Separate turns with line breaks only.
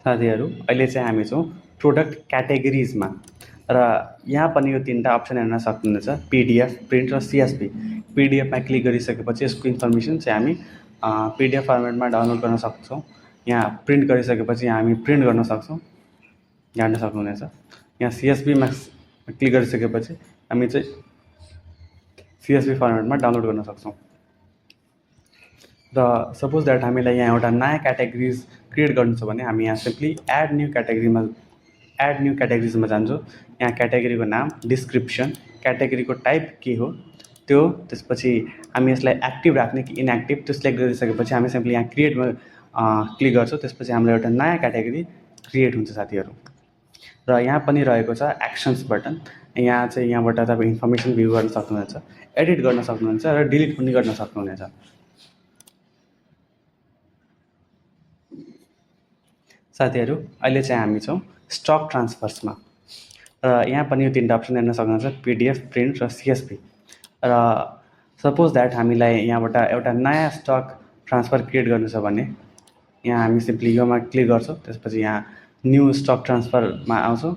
साथीहरू अहिले चाहिँ हामी छौँ प्रोडक्ट क्याटेगोरिजमा र यहाँ पनि यो तीनवटा अप्सन हेर्न सक्नुहुनेछ, पिडिएफ, प्रिन्ट र सिएसपी। पिडिएफमा क्लिक गरिसकेपछि यसको इन्फर्मेसन चाहिँ हामी पिडिएफ फर्मेटमा डाउनलोड गर्न सक्छौँ। यहाँ प्रिन्ट गरिसकेपछि हामी प्रिन्ट गर्न सक्छौँ, जान्न सक्नुहुनेछ। यहाँ सिएसपीमा क्लिक गरिसकेपछि हामी चाहिँ सिएसपी फर्मेटमा डाउनलोड गर्न सक्छौँ। र सपोज द्याट हामीलाई यहाँ एउटा नयाँ क्याटेगोरिज क्रिएट गर्नु छ भने हामी यहाँ सिम्पली एड न्यू क्याटेगोरिजमा जान्छौँ। यहाँ क्याटेगोरीको नाम, डिस्क्रिप्सन, क्याटेगोरीको टाइप के हो त्यो, त्यसपछि हामी यसलाई एक्टिभ राख्ने कि इनएक्टिभ त्यो सिलेक्ट गरिसकेपछि हामी सिम्पली यहाँ क्रिएटमा क्लिक गर्छौँ। त्यसपछि हामीलाई एउटा नयाँ क्याटेगोरी क्रिएट हुन्छ साथीहरू। र यहाँ पनि रहेको छ एक्सन्स बटन। यहाँ चाहिँ यहाँबाट तपाईँ इन्फर्मेसन भ्यू गर्न सक्नुहुनेछ, एडिट गर्न सक्नुहुन्छ र डिलिट पनि गर्न सक्नुहुनेछ। साथीहरू अहिले चाहिँ हामी छौँ स्टक ट्रान्सफर्समा र यहाँ पनि यो तीनवटा अप्सन हेर्न सक्नुहुन्छ, पिडिएफ, प्रिन्ट र सिएसपी। र सपोज द्याट हामीलाई यहाँबाट एउटा नयाँ स्टक ट्रान्सफर क्रिएट गर्नु छ भने यहाँ हामी सिम्पली योमा क्लिक गर्छौँ। त्यसपछि यहाँ न्यू स्टक ट्रान्सफरमा आउँछौँ